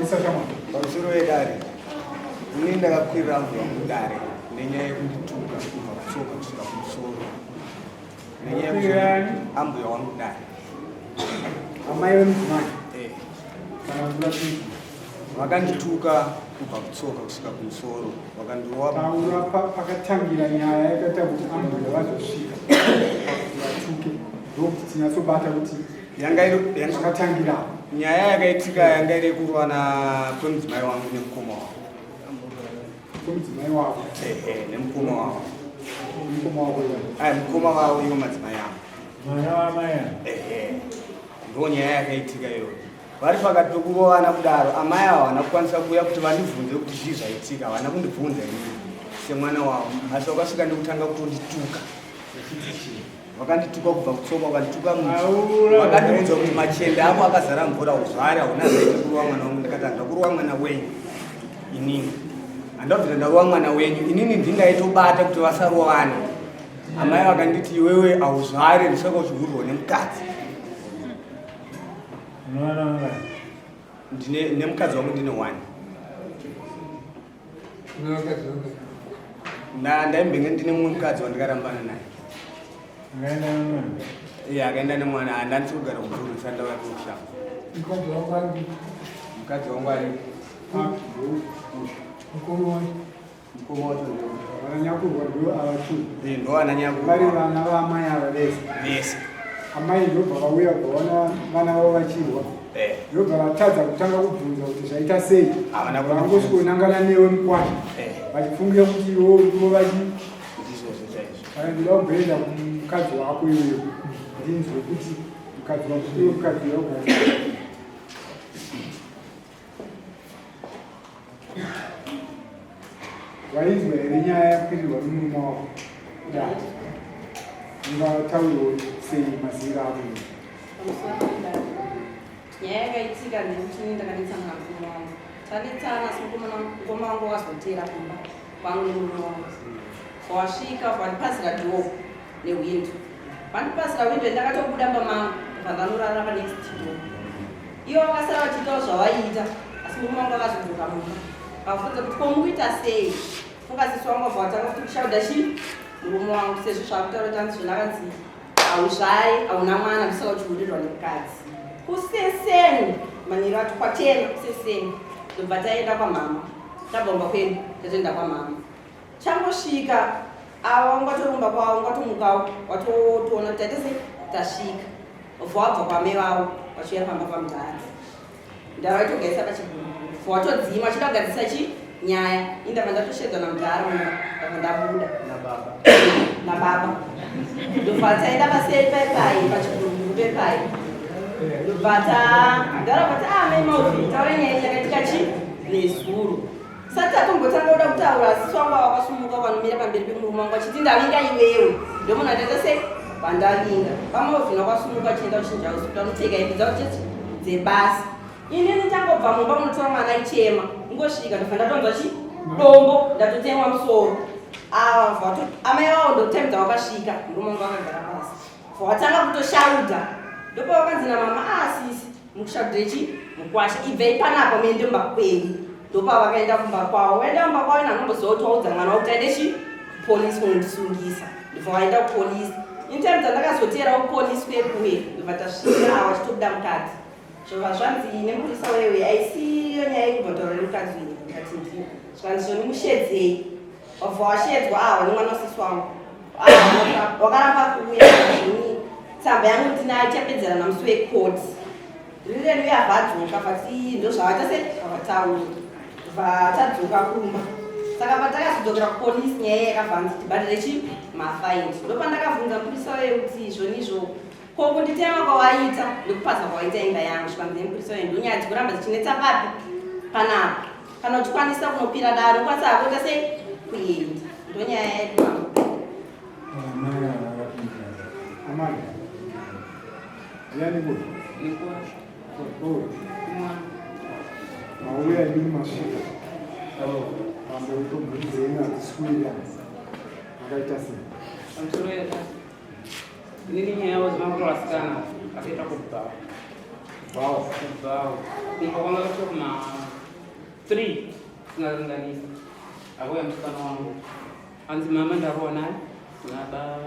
Taurisa shamwari. Pamusoro wedare, ini ndakakwirira ambuya wangu dare nenyaya yekundituka kubva kutsoka kusvika kumusoro. Nenyaya Kwirani? yekuti ambuya wangu dare. Amai vemudzimai. Eh, Kana kuti vakandituka kubva kutsoka kusvika kumusoro, vakandirova. Taura pakatangira nyaya yakaita kuti ambuya vazosvika pakuti vatuke, ndokuti tinyatsobata kuti Yanga iri zvakatangira apo. Nyaya yakaitika yanga iri yekurwana kwemudzimai wangu nemukoma wavo. Kwemudzimai wavo? Ehe, nemukoma wavo. Mukoma wavo iwe? Ai, mukoma wavo ivo madzimai avo. Mwana wamai ava. Ehe, ndo nyaya yakaitika iyoyo. Vari pakati pekurovana kudaro, amai ava havana kukwanisa kuuya kuti vandibvunze kuti zvii zvaitika. Havana kundibvunza inini semwana wavo, asi vakasvika ndokutanga kutondituka. Vakandituka kubva kutsoka, vakandituka, vakandiudza kuti machende ako akazara mvura, uzvare, hauna zaita kurova mwana wangu. Ndikati handida kurova mwana wenyu inini, handabvira ndarova mwana wenyu inini, ndindaitobata kuti vasarovane. Amai vakanditi iwewe hauzvare, ndisaka uchihurirwa nemukadzi. Unoona vangani? Ndine nemukadzi wangu, ndine one. Ndaimbenge ndine mumwe mukadzi wandikarambana naye. Akaenda nemwana. Iye akaenda nemwana. Handandisi kugara kumvuri, ndisati ndauya kumushango. Mukadzi wangu ari Mukadzi wangu ari mukoma wacho. Mukoma wacho ndio Vananyakurwa ndo ava tu. Eh, ndo ana Vari nyakurwa. vana vaamai ava vese. Vese. Amai ndobva vauya vaona vana vavo vachirwa. Eh. Ndobva vatadza kutanga kubvunza kuti zvaita sei. Havana kundibvunza. Vangosvikonangana newe mukwasha. Eh. Vachifungira kuti iwe uri vachi Ndizvozvo chaizvo. Kana ndida kumboenda kumukadzi wako iweyo, ndinzwe kuti mukadzi wako iwe, mukadzi wako wainzwa here nyaya yakwirirwa nomurume wako? Da ungatauriwo sei maziviro ako iwe? Pamusoro pedare, nyaya yakaitika ndekuti ini ndakanetsana namurume wangu. Tanetsana, asi mukoma wangu wakazotera kumba kwangu nemurume wangu. Wasvika vandipazira door nehwindo, vandipazira windo, ndakatobuda pamangu, ndobva ndanorara panext door. Ivo vakasara vachiitawo zvavaiita, asi murume wangu akazodzoka mumba, akabvunza kuti ko mukuita sei? Fokasisi wangu abva watanga kuti kushauda chi murume wangu, sezvo zvakutaura kuti anzi zvona akanzi hauzvai, hauna mwana, ndosaka uchihurirwa nemukadzi. Kuseseni manheru acho kwachena kuseseni, ndobva taenda kwamama. Tabva kumba kwedu tatoenda kwamama. Changosvika ava ungatorumba kwavo, ungatomukawo watotoona kuti taita sei tasvika. Obva wabva kwamai vavo vachiuya pamba pamudhara. Mudhara waitogaisa pachiguruguru, bva watodzima achida kugadzisa chi nyaya. Indabva ndatoshedzwa namudhara mumba, ndabva ndabuda Nababa. Nababa. Ndobva taenda paseri paipai pachiguruguru pepai, ndobva ta mudhara vati, ah, mai Mauvi, taura nyaya yakaitika chi nezuro. Sati tatombotanga kuda kutaura, asi wangu wakasumuka vanomira pamberi pemurume wangu achiti ndavinga iwewe, ndomunhu ataita sei vandavinga. VaMauvin wakasumuka achienda kuchinja usiku, tanopfeka hembe dzavo chechi dzebasa. Inini ndangobva mumba munotora mwana aichema, ngosvika ndobva ndatonzwa chi dombo, ndatotemwa musoro. Ava amai vavo ndotime dzavakasvika, murume wangu akagara pasi, vatanga kutoshauda. Ndopavakanzi namama, ah, sisi, mukushaudire chi mukwasha, ibvei panapa muende kumba kwenyu. Ndopavakaenda kumba kwavo. Vaenda kumba kwavo, nanomboziva kuti waudza mwana wakuti aende chi kupolisi kunondisungisa. Ndobva vaenda kupolisi. Intime dzandakazoterawo kupolisi kwekuye, ndobva tasvika ava vachitobuda mukadzi, zvobva zvanzi nemupurisa wewe, aisiyo nyaya yekubva nemukadzi uyu. Ndikati ndiyo. Zvikanzi zvoni mushedzei. Wabva washedzwa ava nemwana wasisi wangu. Ah, wakaramba kuuya. Zvoni tsamba yangu ndinayo, tichapedzerana musi wekoti rirenu. Yavadzoka vati ndozvavaita se zvavataura, vatadzoka kumba. Saka patakazodzokera kupolisi, nyaya yakabvanzi tibhadhare chi mafaindi. Ndopandakabvunza mupurisa waye kuti izvonizvo ko kunditema kwawaita nekupaza kwawaita imba yangu? Zvikanzi nemupurisa waye, ndonyaya dzikuramba dzichinetsa papi panapa, kana uchikwanisa kunopira dare ukwanisa hakuita sei kuenda. Ndonyaya yedu. Amai ava vakapindira. Amai yani ko oh, mauya imi masvika pamberi tobvunzeni, hatisi kuwirirana, makaita sei? Pamusoro yeda, inini nyaya yavo zina kuti vasikana akaita kubva. Kubhawa. Kubhawa. Kumba kwanga kusvika kuma 3 singaringanisa. Akauya musikana wangu. Anzi mama ndarowa nani? Naba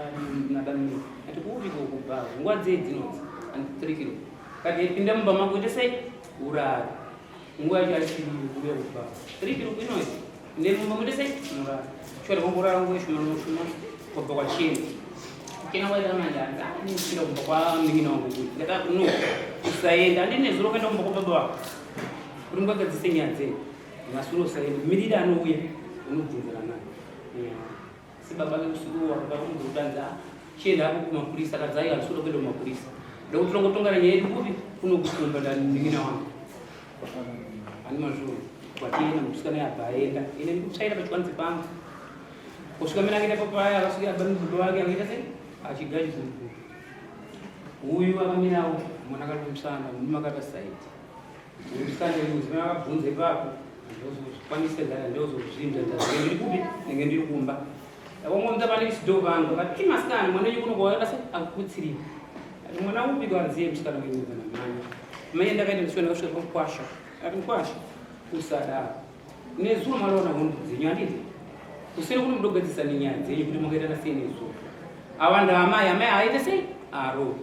naba mimi. Ati kupi ko kubhawa. Nguva dzei dzinodzi? Anzi 3 kilo. Kati pinda mumba mako ite sei? Urare. Nguva yacho achiri kuuya kubhawa. 3 kilo inozi. Inde mumba muite sei? Murare. Shore kongorara nguva shoma shoma kwabva kwachena. Kena waita manje anzi ah ndinokwira kumba kwamunin'ina wangu kuti ndakati no usaenda handini nezuro kuenda kumba kwababa wako kuti mungagadzise nyaya dzenyu masuro usaenda mirira anouya unobvunzana naye si baba vekusiku vakamuudza kuti anzi ah chienda hako kumapurisa akadzi aiwa handisi kuda kuenda kumapurisa ndokuti tongotongana nyaya yedu kupi kunokukumba ndamunin'ina wangu ani mazvuro kwatienda musikana yabva aenda ine ndikutsvaira pachivanze pangu Kusvika mina akaita papaya akasvika abva mubaba wake akaita sei achiga chizungu. Uyu akamirawo mwana akati musana murume akata side. Musikana uyu zima akabvunza ipapo ndozokwanisa ndaya ndozozvinza ndazenge ndiri kupi ndenge ndiri kumba. Ndakongonza pane chido vangu akati masikana mwana wenyu kuno kwaakaita sei akukutsirira. Ati mwana upi kwanziye musikana wenyu kana mhanya. Mhanya ndakaita ndisvika ndakasvika pamukwasha. Ati mukwasha usadaro. Nezuro maroona hondo dzenyu handiti? Kuseri kuno mudogadzisa nenyaya dzenyu kuti makaitana sei nezuro. Ava ndaamai, amai haaite sei? Aro.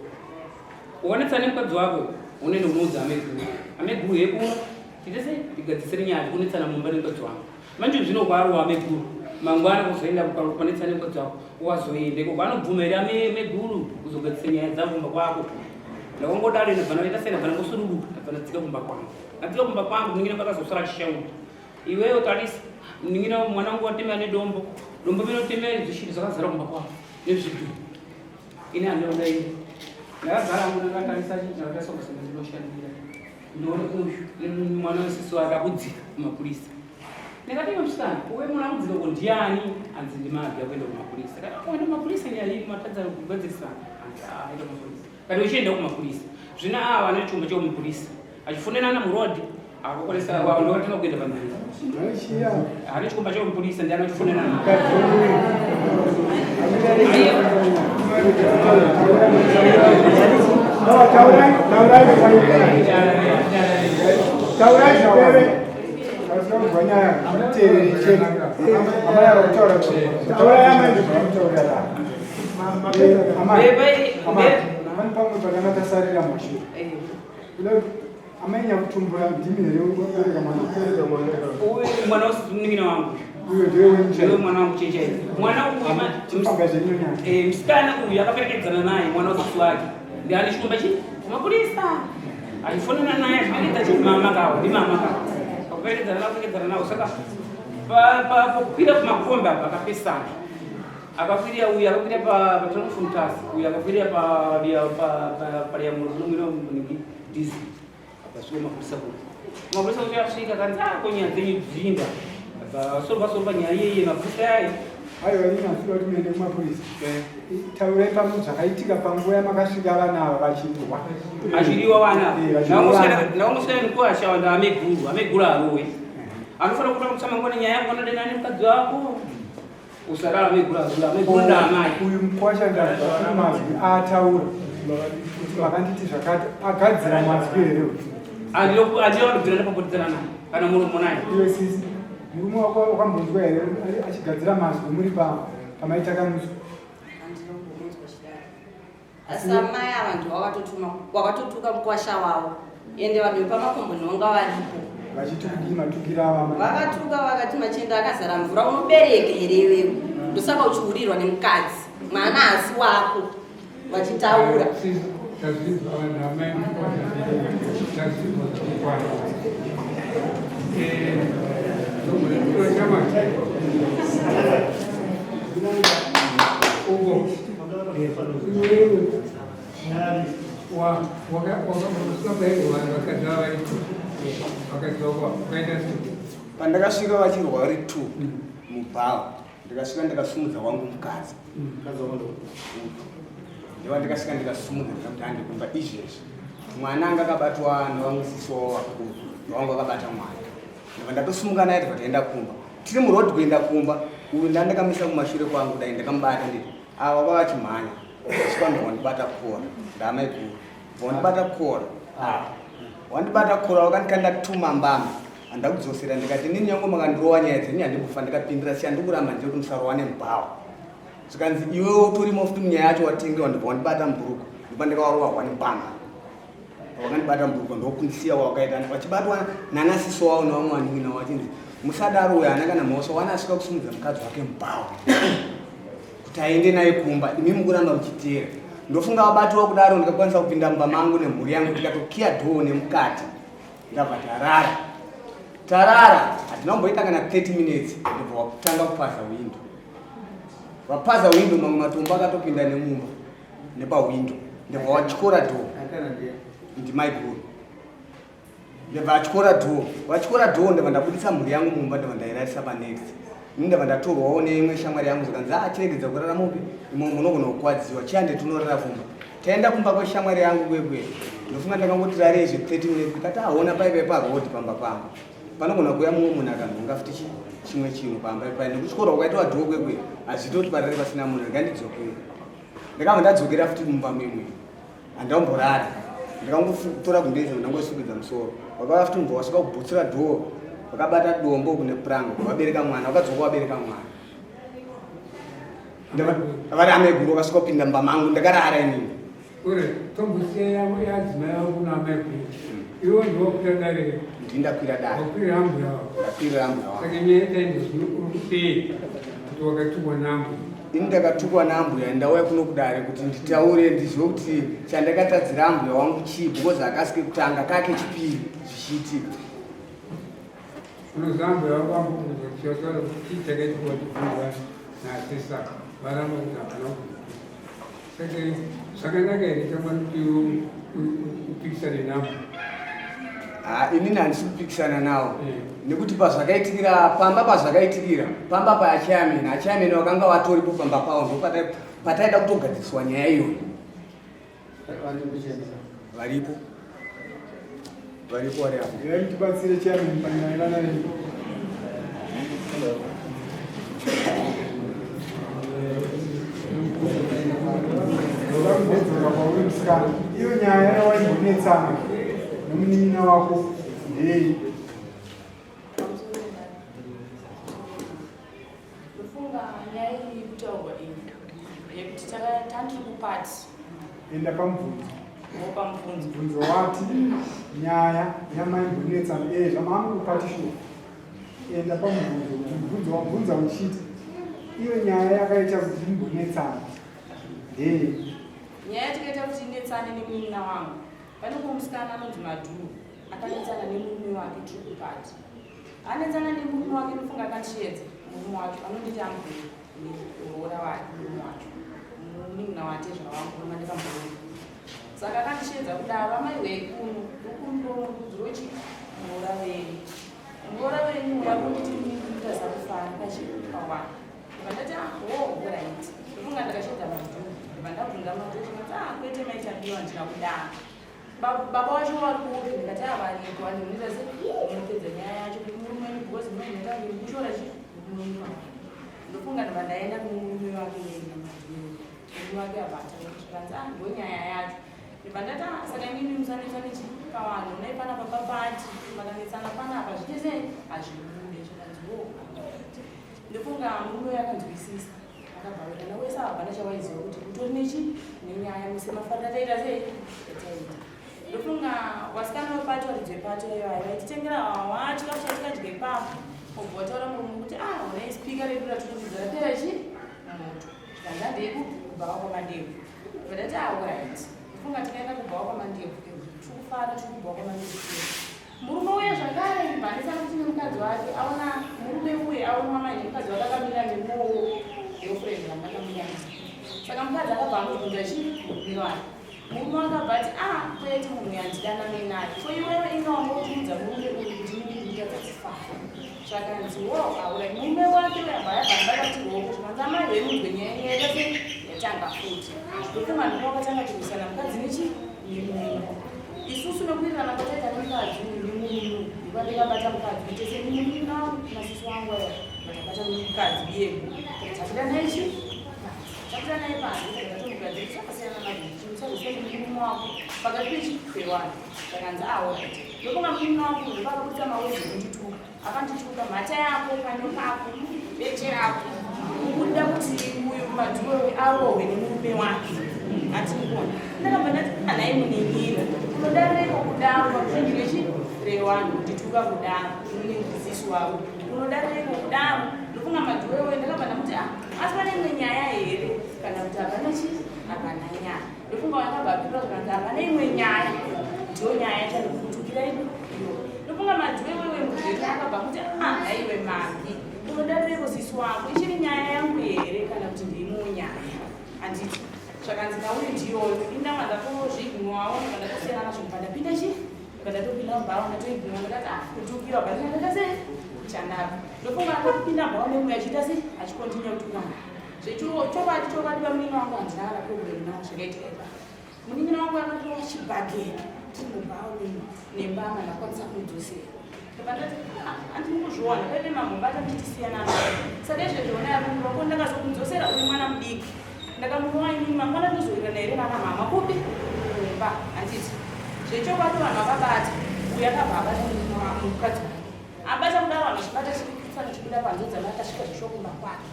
Ukanetsana nemukadzi wako unoenda unoudza amai guru. Amai guru hekuno tiite sei? Tigadzisire nyaya tikunetsana mumba nemukadzi wangu. Manje zvino kwarowa amai guru. Mangwana kuzoenda kupanetsana nemukadzi wako wazoenda ikoko anobvuma here amai guru kuzogadzisa nyaya dzavo kumba kwako. Ndakangodaro ndabva ndaita sei ndabva ndangosuduruka ndabva ndadzika kumba kwangu. Ndadzika kumba kwangu munin'ina pakazosara achishauta. Iwewe tarisa munin'ina mwana wangu watemera nedombo. Dombo rinotemera zvishiri zvakazara kumba kwangu nezvidhori. Ini handiona ini. Ndakagara hangu ndakatarisa ndakatarisa kusina ndinoshandira. Ndoona uyu mwana wesisi wake akudzika kumapurisa. Ndakati iwe musikana, uwe mwana akudzika ko ndiani? Hanzi ndimabvi akuenda kumapurisa. Ndakati akuenda kumapurisa nyaya iyi matadza kugadzirisa. Hanzi ah aenda kumapurisa. Kati uchienda kumapurisa. Zvino ava ane chombo chekumupurisa. Achifonenana muroad akakwanisa ndokatanga kuenda pamberi. Ane chikomba chekumupurisa ndiani achifonenana. Taurai zvipere. Taura nyaya, teerere chete. Amai ava kutaura. Taurai amai ndozvavakutaura. Amai pamwe pakanga tasarira mashure. Amai nyakutumbura ndimi here ubereka mwana? Uyu mwana munin'ina wangu. Uyo ndiwe wenyu. Mwana wangu cheche. Mwana uyu musikana uyu akaperekedzana naye mwana wasisi wake. Ndiani chikomba chi? Mapurisa. Achifonana naye achiperekedza chi mama kawo, ndi mama kawo. Akaperekedzana nawo, akaperekedzana nawo saka pa pakukwira kumakombi apa akapesana. Akakwirira uyu akakwirira pa paTranfumtasi uyu akakwirira pa pa pa paliamurungu munigi dizi apa sio mapurisa kuti mapurisa kuti asvika kanzi ah ko nyaya dzenyu dzinda apa sorwa sorwa nyaya iye mapurisa ayi aiwa ini handida kuti muende kumapurisa taurai pamwe zvakaitika panguva yamakasvika vana ava vachirwa achiriwa vana ndakangosvika nekuasha wanda ameguru ameguru arowe anofanira kuta kutsamangwana nyaya yako anodena nemukadzi wako Usadaro ameguru azula ameguru ndaamai. Uyu mukwasha ndabva mazwi aataura kuti makanditi zvakati agadzira mazwi here uyu? Andino kubvira ndapapotedzana naye kana muromo naye. Iwe sisi murume wako wakambonzwa here achigadzira mazwi muri pamaita kamuso? Asi amai ava ndivo vakatotuma wakatotuka mukwasha wavo ende vanhu vepamakomboni vanga varipo vachiti kudii matukiro ava amai? Vakatuka vakati machende akazara mvura unobereka here iwewe ndosaka uchihurirwa nemukadzi mwana haasi wako vachitaura. Tazvinzwa vanhu amai tazvinzwa zvakakwana. Uko Pandakasvika vachirwa vari two mubhawa ndikasvika ndikasumudza wangu mukadzi ndiva ndikasvika ndikasumudza ndikamuti hande kumba izvezvi mwana anga akabatwa nevamwe sisi wavo vakuru wangu akabata mwana ndabva ndatosumuka naye tibva taenda kumba tiri muroad kuenda kumba uyu ndandakamisa kumashure kwangu dai ndakamubata nditi ava vavachimhanya svika ndobva ndibata kora ndaamaiguru bva ndibata kora ah. Wandibata kora wakandikanda tuma mbama. Handakudzosera ndikati inini nyange makandirova nyaya dzenyu handimbofa ndikapindira siya ndikuramba ndiri kuti musarowane mubhawa. Zvikanzi iwewe utorimo futi munyaya yacho watengewa ndobva wandibata mubhuruku ndobva ndakawarova hwani mbama. Wakandibata mubhuruku ndokundisiya wakaita vachibatwa nanasiso wavo nevamwe vanin'ina vachinzi musadaro uyo haana kana mhosva wana asvika kusimudza mukadzi wake mubhawa kuti aende naye kumba imi mukuramba muchiteera. Ndofunga vabatiwa kudaro ndikakwanisa kupinda mumba mangu nemhuri yangu tikatokiya dhoo nemukati ndabva tarara tarara hatina kumboita kana 30 minutes ndobva wakutanga kupaza windo vapaza windo mamwe matombo akatopinda nemumba nepawindo ndobva watyora dhoo ndimaiguru ndobva atyora dhoo vatyora dhoo ndobva ndabudisa mhuri yangu mumba ndobva ndairarisa panext ini ndabva ndatorwawo neimwe shamwari yangu zvikanzi a chiregedza kurara mupi imo munogona kukwadziwa chiyande tinorara kumba taenda kumba kweshamwari yangu kwekwe ndofunga ndakangoti rarei zve 30 minutes ndikati aona paive paroad pamba pangu panogona kuuya mumwe munhu akanhonga futi chimwe chinhu pamba ipai nekutyora kwakaitwa dhoo kwekwe hazviite kuti parare pasina munhu rega ndidzokere ndakabva ndadzokera futi mumba memwe handaumborara ndakangotora gumbeze ndangosukidza musoro vakauya futi mubva wasvika kubhutsura dhoo vakabata dombo kune puranga vabereka mwana vakadzoka vabereka mwana vari amaiguru vakasvika kupinda mumba mangu ndakarara inini ure tombosiya yavo yadzimai vavo kuna amaiguru iwo ndiwakwira dare ndindakwira dare wakwira ambuya wavo ndakwira ambuya wavo saka nyaya taenda zvino uri kutei kuti wakatukwa naambuya ini ndakatukwa naambuya ndauya kuno kudare kuti nditaure ndizive kuti chandakatadzira ambuya wangu chii because akasike kutanga kake chipiri zvichiitika unoziva ambuya wako ambokuudza kuti wataura kuti chii chakaitika wachibvunzwa nasesa varamba kuti hapana kubvunza saka zvakanaka here chamwari kuti upikisane navo Ah, inini handisi kupikisana nawo nekuti pazvakaitikira pamba pazvakaitikira pamba paachairman achairman vakanga vatoripo pamba pavo ndo pataida kutogadziriswa nyaya iyoyo varipo varipo vari apo Regai tibatsire chairman panyaya yevana vedu. Ndoda kumbodzoka kwauri musikana. Iyo nyaya yawaimbonetsana nomunin'ina wako ndeyei? Ndofunga nyaya iri kutaurwa iyi yekuti tandiri kupati. Enda pamubvunzo. Wopa mubvunzo. Mubvunzo wati nyaya yamaimbonetsana eh zvamamu kupati shuwa. Enda pamubvunzo. Mubvunzo wabvunza uchiti iyo nyaya yakaita kuti imbonetsana ndeyei? Nyaya yatikaita kuti inetsane nemunin'ina wangu. Pane umwe musikana anonzi Madhuru akanetsana nemurume wake tiri kupati. Anetsana nemurume wake ndofunga akandisheedza murume wacho anonditi ambuya muroora wake murume wacho munin'ina watezvara wangu unonga ndikamuroora saka akandisheedza kudaro amai wee kuno ndokumurudzi rwechi muroora wenyu muroora wenyu uya kunditi ndikutadza kufara kachikawana ndobva ndati ah ho orit ndofunga ndakasheedza madhuu ndobva ndabvunza madhuu zvikanzi ah kwete maitabiwa handina kudaro Baba wacho vari kupi ndikati avariko vanhu munoita se munopedza nyaya yacho kuti murume wenyu because munoita kunge mukushora chi murume wake ndofunga ndobva ndaenda kumurume wake murume wake abata zvikanzi ah ndo nyaya yacho ndibva ndati ah saka imimi musanetsane chi pavanhu unai panapa papati makanetsana panapa zviite sei hazvibude zvikanzi wo ndofunga murume uyo akanzwisisa Akabva vana wese ava hapana chawaiziva kuti utori nechi nenyaya mese mafarira taita sei taita. Ndofunga wasikana wepato varidzi vepato iyo ayo vaititengera wawa chikafu chatikadya ipapo obva wataura murume kuti ah honai speaker redu ratinoridza rapera chi moto zvikanzi handei kubhawa kwaMandebvu. Ndobva ndati ah alright. Ndofunga tikaenda kubhawa kwaMandebvu tiri kufara tiri kubhawa kwaMandebvu. Murume uye zvakare mhanisa kuti nemukadzi wake aona murume uye aona mama nemukadzi wake akamira nemuwo girlfriend vangakamira saka mukadzi akabva amubvunza chii murume wake murume akabva ati ah kwete munhu uyu handidanane naye so iwewe inga wanga uchiudza murume uyu kuti inini ndikutadza kufara zvakanzi wo aura murume wake uye abva yabva ndakati ruoko zvikanzi amai vemunzwe nyaya nyaya yese yatanga futi ndofunga ndipo wakatanga kurwisana mukadzi nechi nemurume Isusu nokuwirirana kwataita nemukadzi uyu nemurume uyu ndikuva ndakabata mukadzi uyu tese nemurume wangu nasisi wangu aya ndakabata mukadzi biyegu tabuda naye chi tabuda naye panze tatomugadzirisa akasiyana nazvo chimusarwisane nemurume wako pakati pechi pewanhu Zvakanzi aorit ndofunga munin'ina wangu ndopakabudisa mawedzi ekundituka. Akandituka mhata yako pano pako beche rako ukuda kuti uyu madhuwewe arohwe nemurume wake atikuona. Ndakabva ndati anhai munin'ina unodareiko kudaro pakuti rechi rewanhu kundituka kudaro muningizisi wavo unodareiko kudaro ndofunga madhuwewe ndakabva ndamuti ah asi pane imwe nyaya here kana kuti hapana chi hapana nyaya. Ndofunga vakabva vapindura zvakanzi hapana imwe nyaya ndiyo nyaya yachandikutukira iyo. Ndofunga madhuwewe mugeta akabva kuti ah nhaiwe mami unodareiko sisi wangu ichiri nyaya yangu here kana kuti ndiimwewo nyaya handiti zvakanzi nauyu ndiyoyo ini ndanga ndatozviignowawo ndanga ndatosiyana nazvo ndibva ndapinda chi ndibva ndatopinda mubhawa ndatoignowa ndakati ah kutukirwa but ndakaita sei chanaka ndofunga akapinda mubhawa memwe achiita sei achikontinya kutukana zvechokwadi chokwadi vamunin'ina wangu handina kana problem nawo zvakaitika ipapo munin'ina wangu akatowa chibhagera tiri mubhawa nembama ndakwanisa kumudzosera ndobva ndati ah, handini kuzviona paive mambombata muchitisiyana saka izvezvi ona yakumba ko ndakazomudzosera uyu mwana mudiki ndakamurowa inini mangwana tozowirirana here nana mama kupi kumba handiti zvechokwadi vanhu vakabata uyu akabva abata mukadzi wake abata kudaro vanhu vachibata chirikitsana chibuda panze dzamara tasvika zvishuwa kumba kwake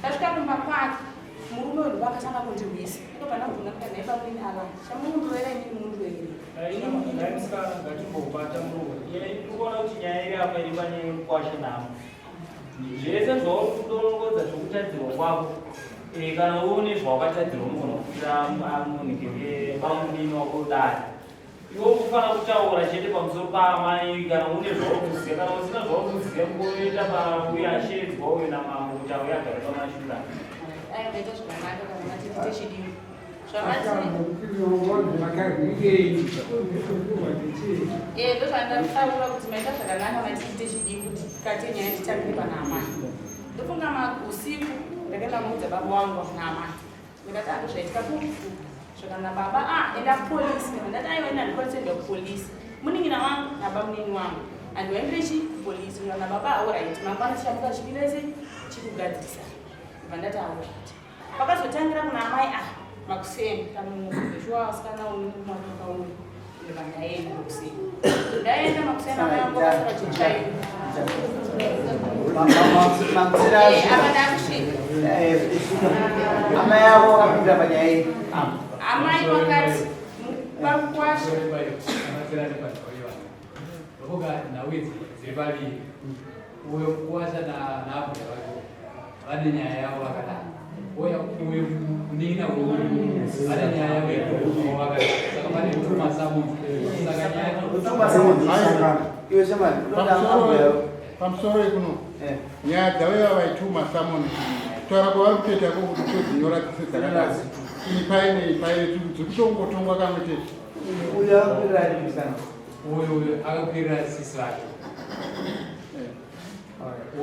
tasvika kumba kwake murume uyu ndobva akatanga kundirwisa ndobva ndabvunza ndikati nhai bamunini ava chamunondirovera inini munondiroverei Ngatimbobata murume. Iri kuona kuti nyaya iri apa iri pane mukwasha namo. Zvese zvauri kudonongodza zvokutadzirwa kwako kana une zvawakatadzirwa unogona kukwira munhikenge bamunini wako dare. Iwe ukufanira kutaura chete pamusoro paamai kana une zvauri kuziva. Kana usina zvauri kuziva kungoita pauya ashedzwa uyo namambo kuti auye agare pamashura. Ai maita zvakanaka kana mati tiite chidimbu. Zvamati Eh ndozvandataura kuti maita zvakanaka mati tiite chidimbu tikate nyaya titambire pana amai. Ndofunga usiku ndakaenda kunoudza baba wangu naamai. Ndikati ah ndozvaitika kuku. Zvakanaka baba ah enda kupolisi. Ndikati ndati aiwa ini handikwanisi kuenda kupolisi. Munin'ina wangu nabamunini wangu handiwaendere chi kupolisi. Ndikati baba alright mangwana tichamuka chipinda sei chikugadzirisa. Ndibva ndati alright. Pakazotangira kuna amai ah makuseni kamuka zveshuwa vasikana unomakauya ndibva ndaenda makuseni. Ndaenda makuseni amai vangu vakasara vachitsvaira. Eh, apa ndakusvika. Amai avo vakapinda panyaya iyi. Amai vakati vakwasha Ndokuga nhau idzi dziri paviri. Uyo mukuwasha naambuya vake vane nyaya yavo vakadai. Uya uyu munin'ina uyu vane nyaya yavo yekuti vakadai. Saka pane tuma summons. Saka nyaya Iwe shamani, unoda ambuya avo. Pamusoro ikuno nyaya dzavaiva vaituma summons kutaura kwavari kutoita ko kuti todzinyora dzese dzakadai iyi paine iyi paine dziri kutongotongwa kamwe chete. Uyo akakwirira ari musikana. Uyu akakwirira sisi vake.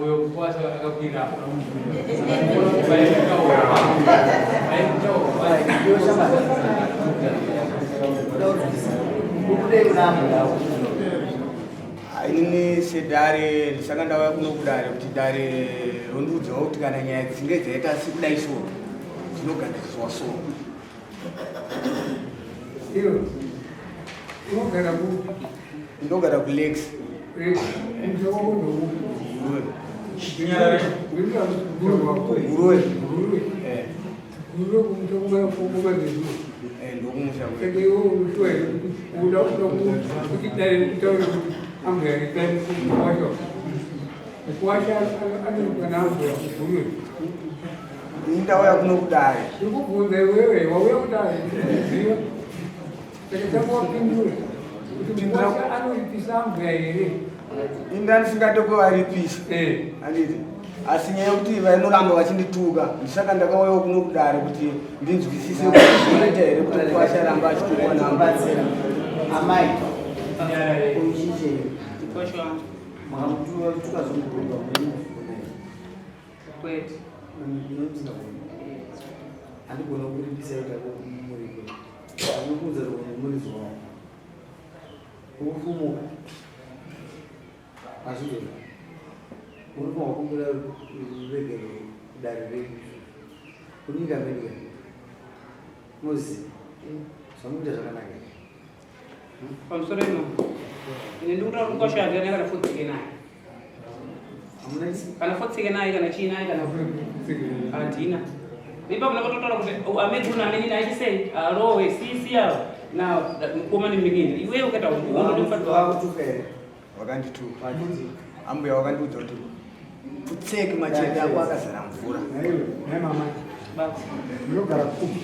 Uyo mukuwasha akakwirira. Iwe shamani. Unoda kunzwisisa. Ukudei kuna ambuya avo. Inini sedare ndisanga ndauya kuno kudare kuti dare rondiudzawo kuti kana nyaya dzinge dzaita sekudai so dzinogadziriswa so. Iwe unogara kupi? Ndogara kuLakes. Musha wako ndoupi? Guruwe. Guruwe. Guruwe. Eh. Guruwe kumusha kumazezuwa. Eh, ndokumusha kwedu. Saka iwe unoshuwa here kuti uda kuti dare kutaura kuti ambuya itai mukuwasha. Mukuwasha anoitwa naambuya kuGuruwe. Ini ndauya kuno kudare. Ndiri kubvunza iwewe wauya kudare ndikuziva. Saka tanga wapindura kuti mukuwasha anoripisa ambuya here? Ini ndandisingade kuvaripisa. Handiti. Asi nyaya yekuti vanoramba vachindituka ndisaka ndakauyawo kuno kudare kuti ndinzwisise kuti zvinoita here kuti mukuwasha aramba achitukwa naambuya. Amai, uchichei? Mukuwasha wangu. Makamutuka zvomukurumba Kwete. Handigona kuripisa ita muripo. Ndinokuudza kuti muridzo wangu. Ukufumuka. Hazvizvo. Uri wakumbira ruregerero kudare renyu. Kunyika medu. Muziva. Zvamukuita zvakanaka here? Pamusoro ino. Ini ndikutaura kuti kwasha handina kana fotsike naye. Kana fotsike naye kana chii naye kana handina. Ipapo ndakatotaura kuti oh, ameguru namenini aiti sei arowe sisi ava na mukoma nemunin'ina iwewe ukaita unode mufadzi wako. Vakutuka here? Vakandituka. Ambuya vakandiudza kuti putseki machende ako akazara mvura. Naiwe, nai mama. Munogara kupi?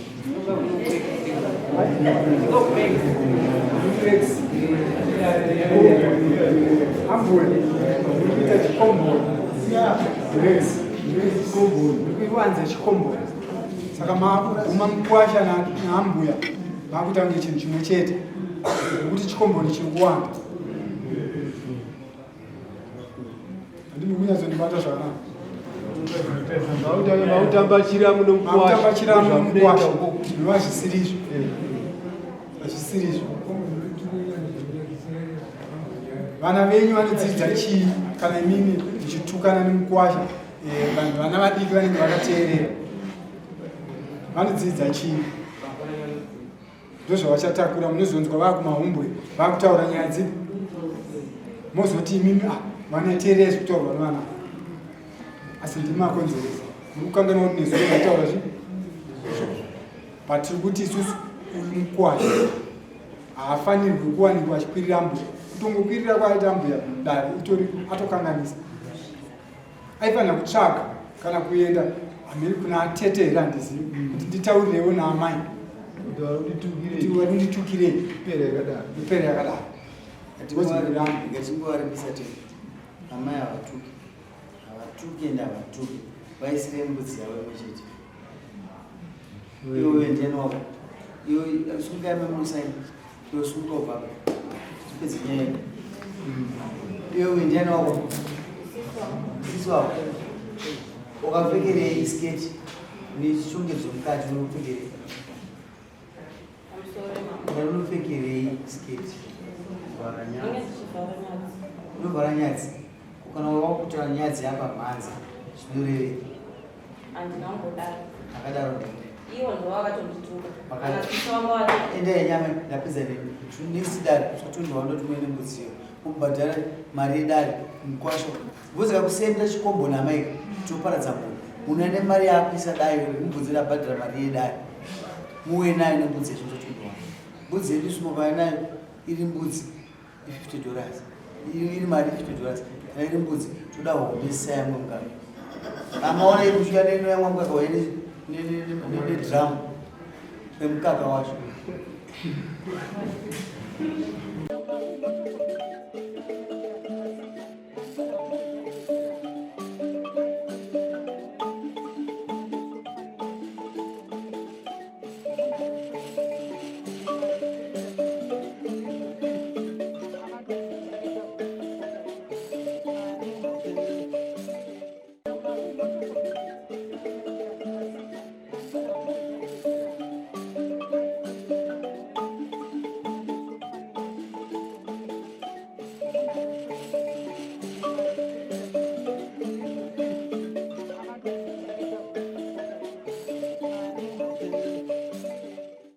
Ambuya, muri kuita chikomboni. Rex, muri kuiwanza chikomboni. Saka makuguma mukwasha naambuya makuita kunge chinhu chimwe chete nekuti chikomboni chiri kuwanda. Handimi kunyatsondibata zvakanaka. Mautamba chiramu Makutamba chiramu nomukwasha zvinova zvisiri izvo. Hazvisiri izvo. Vana venyu vanodzidza chii kana imimi muchitukana nemukwasha? Vanhu vana vadiki vanenge vakateerera vanodzidza chii? Ndozvavachatakura, munozonzwa vakumahumbwe vakutaura nyaya dzipi, mozoti imimi ah, vanateerera zvekutaurwa nevana, asi ndimi makonzeresa. Muri kukanganwa kuti nezuro vaitaura zvi but tiri kuti isusu uyu mukwasha haafanirwi kuwanikwa achikwirira mbuya. Kutongokwirira kwaaita mbuya dare itori atokanganisa. Aifanira kutsvaga kana kuenda hamene kuna atete here, handizivi kuti nditaurirewo naamai kuti wanditukirei mipere yakadaro. Ngatingovaripisa tete. Amai havatuki, havatuki ende havatuki. Vaisire mbudzi yavo imwe chete. Iwe ndiani wako? Iwe sungai mamunosaina. Iwe sunga ubva apa. Tipedze nyaya yedu. Iwe ndiani wako? Sisi wako. Wakapfekerei sketi nechishongedzo mukati unopfekerei? Unopfekerei sketi? Unovhara nyadzi. Kana wakutora nyadzi apa mhanza zvinorevei? Handina kumbodaro. Akadaro ndini. Ivo ndivo vakatondituka. Vakati- Kana sisi vangu vati Endai nyama ndapedza nemi. Next dare totondwa ndotumene mbudziyo. Kubhadhara mari yedare mukwasha. Vozika kusenda chikombo namai toparadza munhu. Munhu ane mari yaakuisa dai mubvunzira abhadhara mari yedare. Muwe nayo nembudzi yacho totondwa. Mbudzi yedu simoka nayo iri mbudzi $50. Iri mari $50. Kana iri mbudzi toda hombe sayamwe mukaka. Amaona iri kusvika nenoyamwa mukaka waine nedhiramu remukaka wacho.